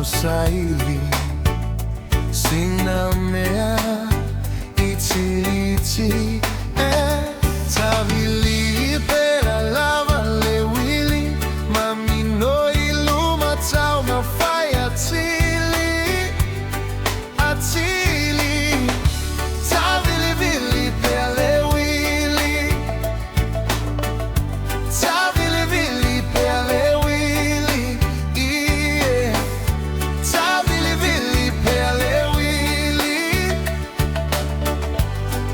Tausaili Sina mea itiiti E tawili pea lava le uili Mamino i luma taumafai atili Atili Tavilivili pea le uili Tavilivili pea le uili yeah. Tavilivili pea le uili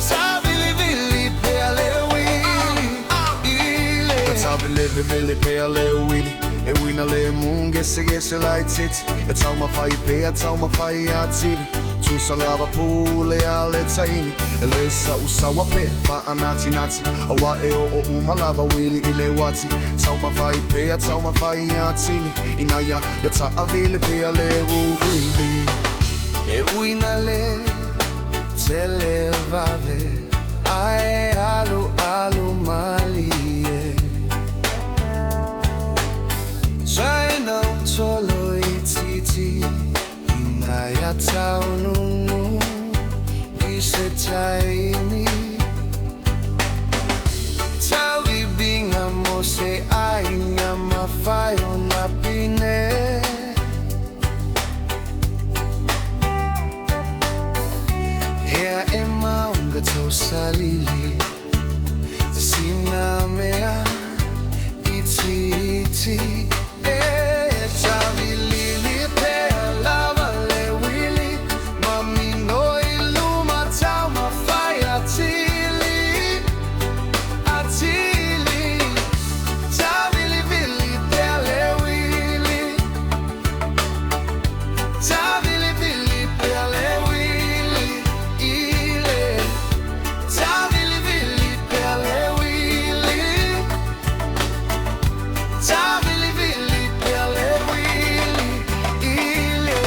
Tavilivili pea le uili Ile Tavilivili pea le uili E uina le mugesegese laitiiti E taumafai pea taumafai atili Tusa lava pule a le taimi E le sausaua pea faanatinati Auā e oo uma lava uili i le uati Taumafai pea taumafai atili Ina ia taavili pea le uili E uina le televave Ae alu alu malie China tolo itiiti Ina ia taununu I se taimi Tauiviga mo se aiga mafai ona pine Ea e maunga tausalili Sina mea itiiti E tavilili pea lava le uili Mamino i luma taumafai atili Atili Tavilivili pea le uili Tavilivili pea le uili Ile Tavilivili pea le uili Tavilivili pea le uili Ile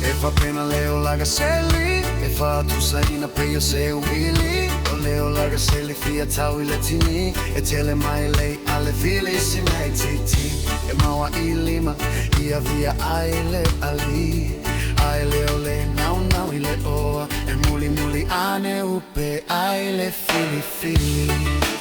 E faapena le olaga seli E faatusaina pei o se uili O le olaga seli fia tau i le tini E tele mai le i'a le fili si mea itiiti E maoa'i i lima ia via ai le alii Ae le o le naunau i le oa E mulimuli ane upe ai le filifili.